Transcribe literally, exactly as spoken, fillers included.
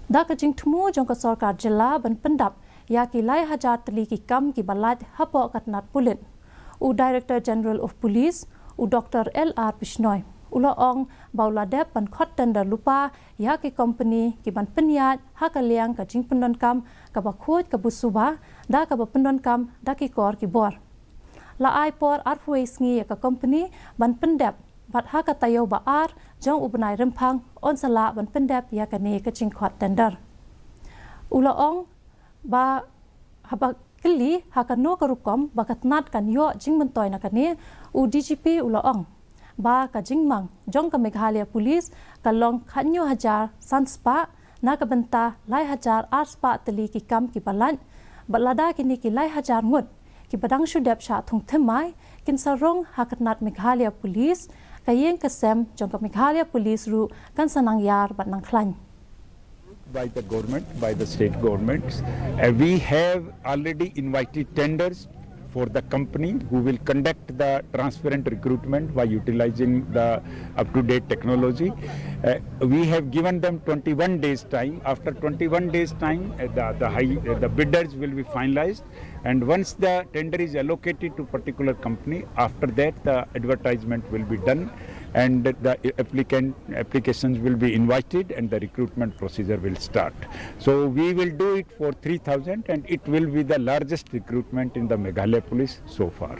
Da ka jingthmu jong ka sorkar jylla ban pyndap ïa ki lai hajar tylli ki kam kiba lait hapoh ka tnat pulit, u Director General of Police, u Doctor L R Bishnoi, u la ong ba u la dep ban khot tender lypa ïa ki company kiban pynïaid ha ka liang ka jingpyndonkam kaba khuid kaba suba da kaba pyndonkam da ki kor ki bor. La ai por arphew wei sngi ïa ka company ban pyndep, bad ha ka taïew ba ar jong u bnai Rymphang yn sa lah ban pyndep ïa kane ka jingkhot tender. U la ong ba haba kylli ha kano ka rukom ba ka tnat kan ïoh jingmyntoi na kane, u D G P u la ong ba ka jingmang jong ka Meghalaya Police ka long khathynñiew hajar san spah na ka bynta lai hajar ar spah tylli ki kam kiba lait, bad lada kine ki lai hajar ngut kiba dang shu dep shah thung thymmai kin sa rung ha ka tnat Meghalaya Police, ka ïing ka sem jong ka Meghalaya Police ruh kan sa nang ïar bad nang khlaiñ. By the government, by the state governments. Uh, we have already invited tenders for the company who will conduct the transparent recruitment by utilizing the up-to-date technology. Uh, we have given them twenty-one days time. After twenty-one days time, uh, the, the, high, uh, the bidders will be finalized, and once the tender is allocated to particular company, after that the advertisement will be done and the applicant applications will be invited and the recruitment procedure will start. So we will do it for three thousand and it will be the largest recruitment in the Meghalaya Police so far.